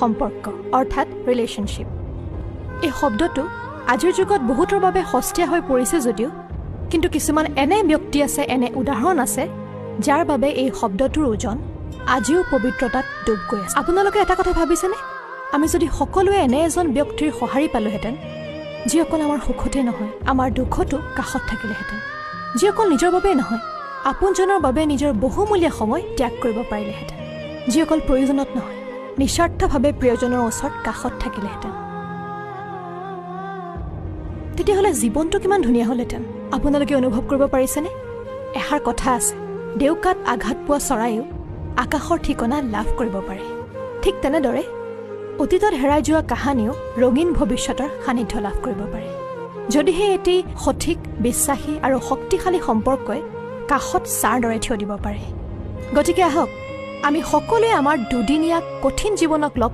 সম্পৰ্ক অৰ্থাৎ ৰিলেশ্যনশ্বিপ। এই শব্দটো আজিৰ যুগত বহুতৰ বাবে সস্তীয়া হৈ পৰিছে যদিও কিন্তু কিছুমান এনে ব্যক্তি আছে, এনে উদাহৰণ আছে যাৰ বাবে এই শব্দটোৰ ওজন আজিও পবিত্ৰতাত ডুব গৈ আছে। আপোনালোকে এটা কথা ভাবিছেনে, আমি যদি সকলোৱে এনে এজন ব্যক্তিৰ সঁহাৰি পালোহেঁতেন যি অকল আমাৰ সুখতে নহয় আমাৰ দুখতো কাষত থাকিলেহেঁতেন, যি অকল নিজৰ বাবেই নহয় আপোনজনৰ বাবে নিজৰ বহুমূলীয়া সময় ত্যাগ কৰিব পাৰিলেহেঁতেন, যি অকল প্ৰয়োজনত নহয় নিস্বাৰ্থভাৱে প্ৰিয়জনৰ ওচৰত কাষত থাকিলেহেঁতেন, তেতিয়াহ'লে জীৱনটো কিমান ধুনীয়া হ'লহেঁতেন। আপোনালোকে অনুভৱ কৰিব পাৰিছেনে? এষাৰ কথা আছে, ডেউকাত আঘাত পোৱা চৰাইও আকাশৰ ঠিকনা লাভ কৰিব পাৰে। ঠিক তেনেদৰে অতীতত হেৰাই যোৱা কাহানিও ৰঙীন ভৱিষ্যতৰ সান্নিধ্য লাভ কৰিব পাৰে, যদিহে এটি সঠিক, বিশ্বাসী আৰু শক্তিশালী সম্পৰ্কই কাষত ছাঁৰ দৰে থিয় দিব পাৰে। গতিকে আহক আমি সকলোৱে আমাৰ দুদিনীয়া কঠিন জীৱনক লগ